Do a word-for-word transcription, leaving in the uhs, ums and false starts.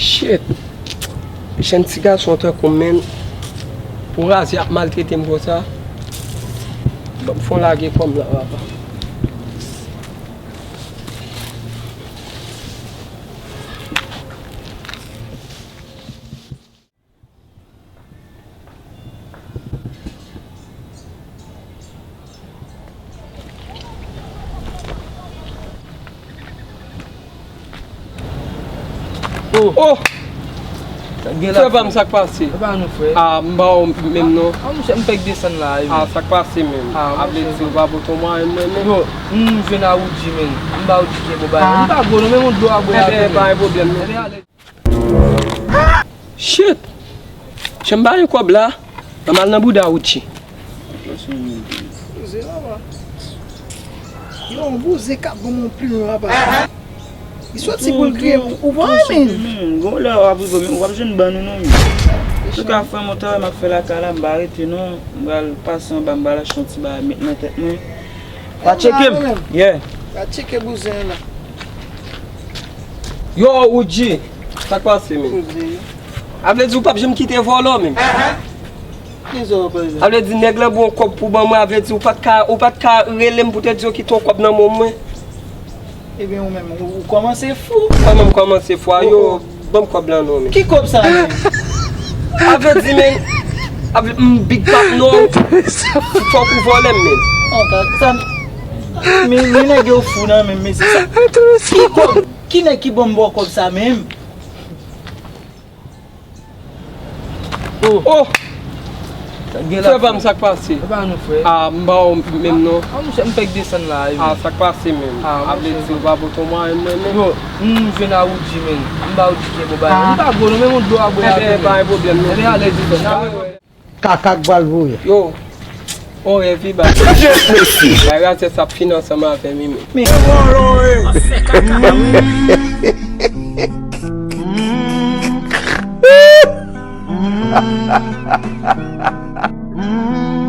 Shit. Jèn ti gason tankou m, menn. Pou razè ap maltrete m konsa. Ban m fon lage kò m la, papa. Oh! Oh! Sa k gen la, frè pa m, sa k pase? Epa nou, frè. Ah, m pa w menm non. Ah, monchè, m fèk desann la, wi. Ah, sa k pase menm? Ah, a vle di ou pa pote yon mwayen mwen menm? Yo, m jwenn a Woodji, menn. M ba Woodji kè bon bagay. M pa gwo non, men yon dlo a bwè a. Ebyen, pa gen pwoblèm non. Shit! Jan m pa gen kòb la, m al nan bouda Woodji. Yo, yon bouzen k ap ban m yon plim, papa. Li soti pou l kriye, ou pa wè, men. Gon lè w ap rive, men w ap jwenn bann ou non, men. Antouka, frè m, yon travay m ap fè lakay la, m pa rete non. M pral pase anba, m pral achte yon ti bagay met nan tèt mwen. Pa tcheke m. Yeah. Pa tcheke bouzen an la. Yo, Woodji, sa k pase, men? A vle di ou p ap janm kite vòlò, men. A vle di nèg lan ba w kòb pou ban mwen, a vle di ou pa t ka, ou pa t ka rele m pou te di yo kite yon kòb nan men mwen. Ebyen, ou menm, ou, ou kòmanse fou. Kòman m kòmanse fou a? Yo, ban m kòb lan non, men. Ki kòb sa, men? A vle di, men, a vle, m big pap non. Fòk ou vòlè m, men. Oh, sa, men, men nèg yo fou nan men, men se sa. Ki kòb? Ki nèg ki ban m ba w kòb sa menm? Oh! Sa k gen la, frè pa m, sa k pase? Epa nou, frè. Ah, m pa w menm non. Ah, monchè, m fèk desann la, wi. Ah, sa k pase menm? Ah, a vle di ou pa pote yon mwayen mwen menm? Yo, m jwenn a Woodji, menn. M ba Woodji kè bon bagay. M pa gwo non, men yon dlo a bwè a. Ebyen, pa gen pwoblèm non. Ebyen, alèz, frè. Kaka k pral voye. Yo. Oh, epi ba. Bay razè sa ap fini ansanm avè m, wi, men. Men.